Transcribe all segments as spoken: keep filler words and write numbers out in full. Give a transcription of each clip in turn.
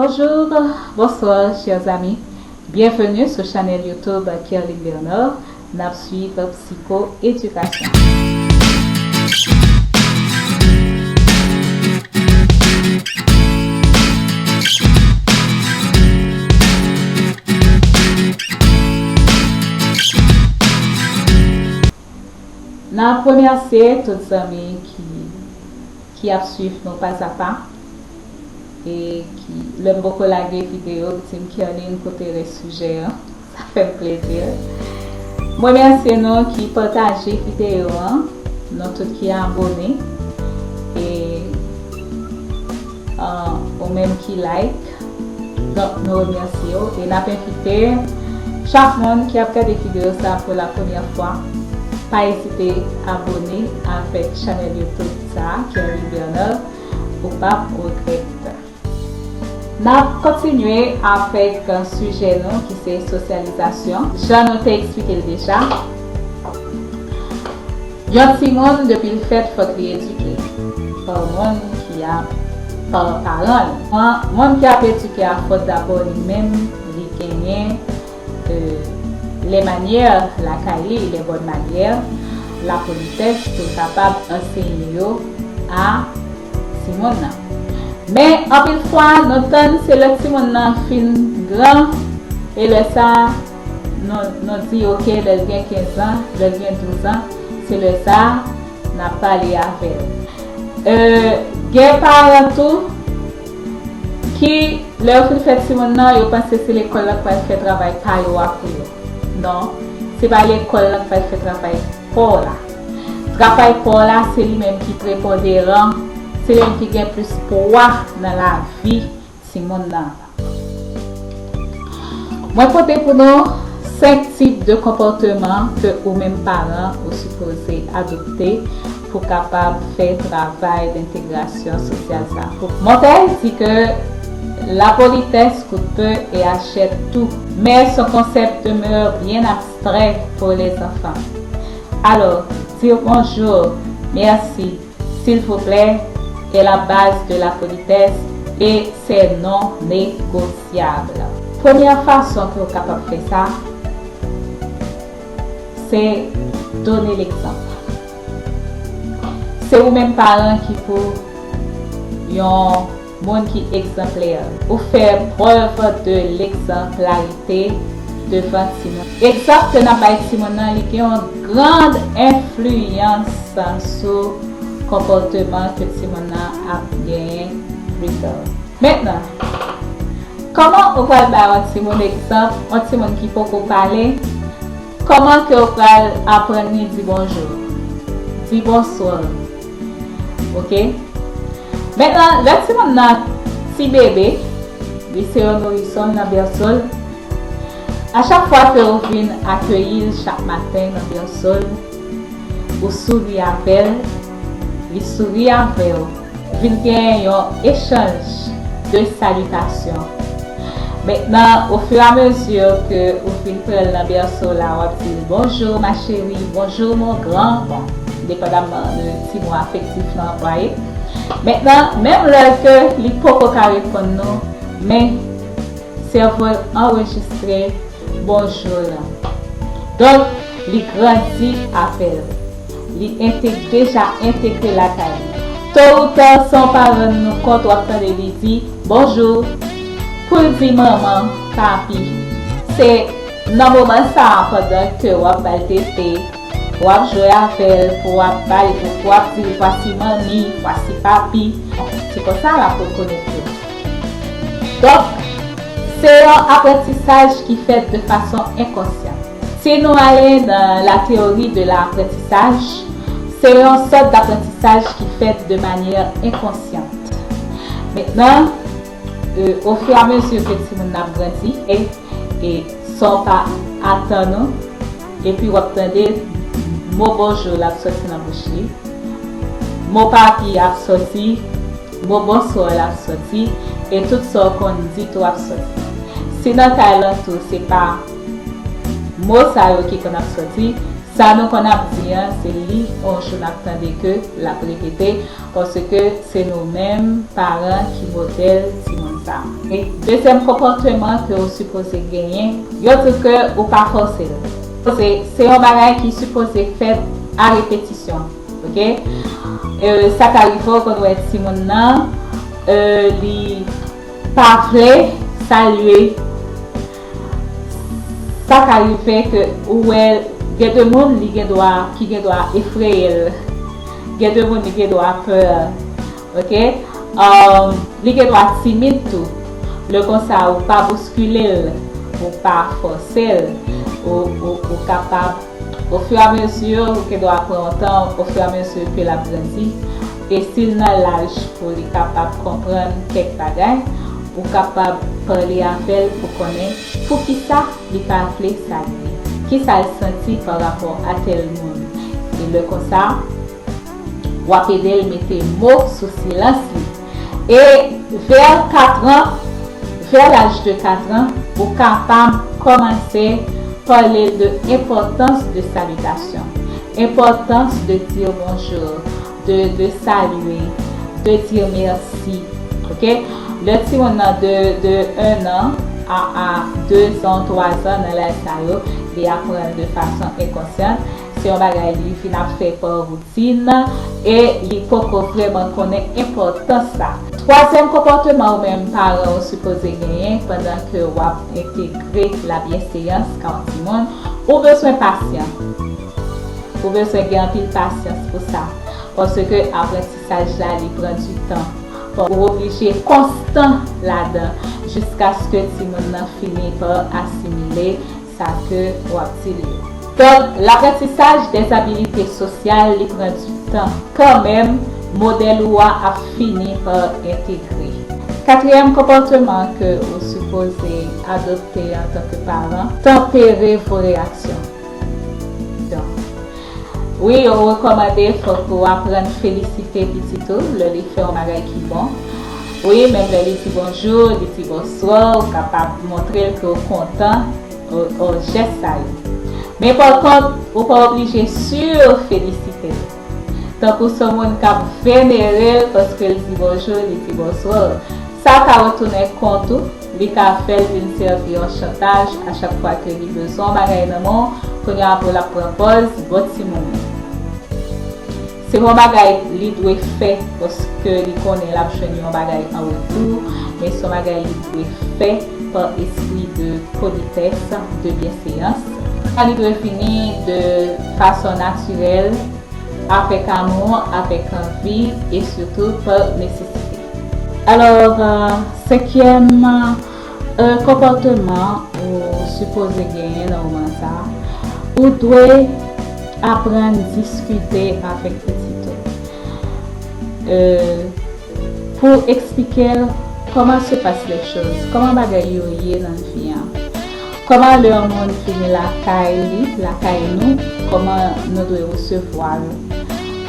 Bonjour, bonsoir, chers amis. Bienvenue sur chanel YouTube Kerline Bernard. N ap swiv Psiko Edikasyon. N ap remèsye tout zanmi ki, ki ap swiv nou pazapa e ki, lè m poko lage videyo, ki di m, "Kerline, kote rès sijè an?" Sa fè m plezi. M remèsye nou ki pataje videyo an, nou tout ki abòne, e, ah, ou menm ki like. Donk, nou remèsye w e n ap envite chak moun ki ap gade videyo sa a pou la premyè fwa, pa ezite abòne avèk chanèl YouTube sa a, Kerline Bernard, ou p ap regrèt. N ap kontinye avèk, uh, sijè nou ki se sosyalizasyon. Jan nou te eksplike l deja, yon timoun, depi l fèt, fòk li edike pa moun ki ap, pa paran l. Moun, moun ki ap edike a, fòk dabò li menm, li genyen, euh, les manières lakay li, les bonnes manières, lapolitès, pou l kapab anseye yo a timoun nan. Men, anpil fwa, nou tann se lè timoun nan fin gran, e lè sa a, nou, nou di, "Ok, lè l gen kenz an, lè l gen douz an, se lè sa a, n ap pale avè l." Euh, gen paran tou ki, lè yo fin fè timoun nan, yo panse se lekòl la k pral fè travay pa yo a pou yo. Non, se pa lekòl la k pral fè travay pa w la. Travay pa w la, se li menm ki preponderan, se li menm ki gen plis pwa nan lavi timoun nan. Mwen pote pou nou senk tip de konpòteman ke ou menm paran ou sipoze adopte pou kapab fè travay dentegrasyon sosyal sa. Montaigne di ke la politesse coûte peu et achète tout, mais ce concept demeure bien abstrait pour les enfants. Alors, dire bonjour, merci, s'il vous plaît est la base de la politesse et c'est non négociable. Premyè fason ke w kapab fè sa, se done legzanp. Se ou menm paran ki pou yon moun ki egzanplè. Ou fè prèv de legzanplarite devan timoun. Egzanp ke n ap bay timoun nan, li gen yon grand enfliyans sou konpòteman ke timoun nan ap genyen pita. Mentnan, kòman ou pral bay yon timoun egzanp, yon timoun ki poko pale, kòman ke ou pral aprann li di bonjou, di bonswa? Oke? Mentnan, lè timoun nan ti bebe, li se yon nourison nan bèso l, a chak fwa ke ou vin akeyi l chak maten nan bèso l, ou souri avè l, li souri avè w, vin gen yon echanj de salitasyon. Mentnan, ofiramezi ke ou vin pran l nan bèso la, w ap di l, "Bonjour ma chérie, bonjour mon grand." Bon, depandamman de ti mo afektif nou anplwaye. Mentnan, menm lè ke li poko ka reponn nou, men sèvo l anrejistre bonjou lan. Donk, li grandi avè l. Li ente-, deja entegre lakay li. To ou ta, san w pa rann nou kont, w ap tande li di, "Bonjou." Pou l di manman, papi. Se nan moman sa a, pandan ke w ap ba l tete, w ap jwe avè l, pou w ap ba l, pou w ap di l, "Vwasi manmi, vwasi papi." Se konsa l ap rekonèt yo. Donk, se yon aprantisaj ki fèt de fason enkonsyan. Si nou ale nan la théorie de l'apprentissage, se yon sòt d'apprentissage ki fèt de manière inconsciente. Mentnan, euh, au fur et à mesure ke timoun nan ap grandi, e, e san w pa atann ou, epi w ap tande mo bonjou la ap soti nan bouch li, mo papi ap soti, mo bonswa la ap soti, e tout sa w konn di tou ap soti. Si nan kay lan tou se pa mo sa yo ki konn ap soti, sa nou konn ap di an, se li yon jou n ap tande ke l ap repete, paske se nou menm paran ki modèl timoun sa. E dezyèm konpòteman ke ou sipoze genyen, yo di ke ou pa fòse l. Se, se yon bagay ki sipoze fèt a repetisyon, oke? E, sa ka rive w konn wè timoun nan, e, li pa vle salye. Sa ka rive ke ou wè gen de moun li gen dwa, ki gen dwa efreye l. Gen de moun li gen dwa pè. Oke? Um, li gen dwa timid tou. Lè konsa, ou pa bouskile l, ou pa fòse l, ou, ou, ou kapab, ofiramezi, ou gen dwa pran yon tan, ofiramezi ke l ap grandi. E si l nan laj pou li kapab konprann kèk bagay, ou kapab pale avè l pou konnen poukisa li pa vle salye, kisa l santi pa rapò a tèl moun. E lè konsa, w ap ede l mete mo sou silans li. E vè kat an, vè laj de kat an, ou kapab kòmanse pale de enpòtans de salitasyon, enpòtans de dire bonjou, de, de salye, de dire mèsi. Oke? Lè timoun nan de, de un an a, a de zan, twa zan, nan laj sa yo, li aprann de fason enkonsyan. Se yon bagay li vin ap fè pa wout din e li poko vrèman konnen enpòtans sa. Twazyèm konpòteman ou menm paran ou sipoze genyen pandan ke w ap entegre labyenseyans ka yon timoun, ou bezwen pasyan. Ou bezwen gen anpil pasyans pou sa. Paske aprantisaj la, li pran du tan. Ou oblije konstan ladan jiskaske timoun nan fini pa asimile sa ke w ap di li yo. Donk, laprantisaj dè zabilite sosyal, li pran du tan. Kanmenm, modèl ou a ap fini pa entegre. Katriyèm konpòteman ke ou sipoze adopte antanke paran, tanpere vo reyaksyon. Donk, wi, yo rekòmande fòk ou aprann felisite pitit ou lè li fè yon bagay ki bon. Wi, menm lè li di bonjou, li di bonswa, ou kapab montre l ke w kontan o, o jès sa yo. Men pa kont, ou pa oblije sifelisite l. Tankou se yon moun k ap venere l paske l di bonjou, li di bonswa. Sa ka retounen kont ou, li ka fè l vin sèvi yon chantaj a chak fwa ke li bezwen yon bagay nan men w, kounye a pou l ap pran pòz bon timoun. Se yon bagay li dwe fè paske li konnen l ap jwenn yon bagay an retou, men se yon bagay li dwe fè pa espri de politès, de byenseyans. Sa li dwe vini de fason natirèl, avèk amou, avèk anvi e sitou pa nesesite. Alò, euh, senkyèm, euh, konpòteman ou sipoze genyen nan moman sa, ou dwe aprann diskite avèk pitit ou. Euh, pou eksplike l kòman se pase lè choz, kòman bagay yo ye nan vi an. Kòman lè yon moun vini lakay li, lakay nou, kòman nou dwe resevwa l.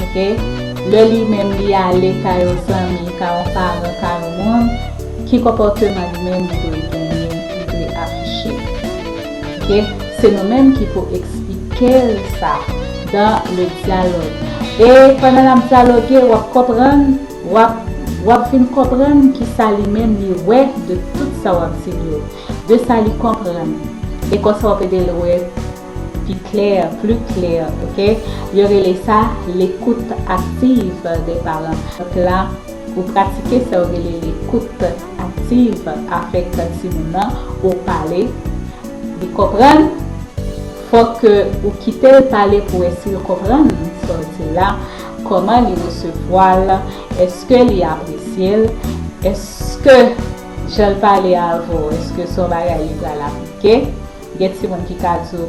Oke? Lè li menm li ale kay yon zanmi, kay yon paran, kay yon moun, ki konpòteman li menm li dwe genyen, li dwe afiche. Oke? Se nou menm ki pou eksplike l sa dans le dialogue. E pandan n ap dyaloge, w ap konprann, w ap, w ap vin konprann kisa li menm li wè de tout sa w ap di l yo, de sa li konprann. E konsa w ap ede l wè pi klè, pli klè, oke? Yo rele sa l'écoute active des parents. Donk la, ou pratike sa yo rele l'écoute active avèk timoun nan, ou pale, li konprann, fòk ke ou kite l pale pou wè si l konprann sa w di la, kòman li resevwa l, èske li apresye l, èske jan l pale avè w, èske se yon bagay li pral aplike. Gen timoun ki ka di w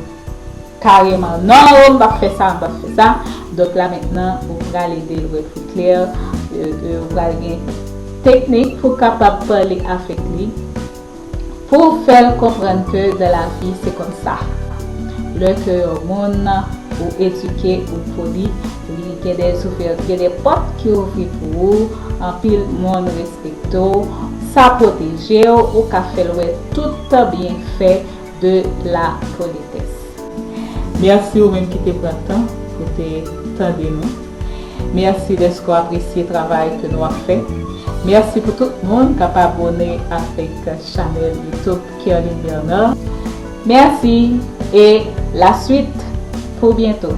kareman, non, m p ap fè sa, m p ap fè sa. Donk la mentnan, ou pral ede l wè pli klè, e, e, ou pral gen teknik pou w kapab pale avèk li, pou w fè l konprann ke dans la vie, se konsa. Lè ke yon moun ou edike, ou poli, li gen de zouvè, gen de pòt ki ouvri pou ou, anpil moun respekte w, sa pwoteje w, ou ka fè l wè tout byenfè de la politès. Mèsi ou menm ki te pran tan pou te tande nou. Mèsi dèske w apresye travay ke nou ap fè. Mèsi pou tout moun k ap abòne avèk chanèl YouTube Kerline Bernard. Mèsi e la suite pour bientôt.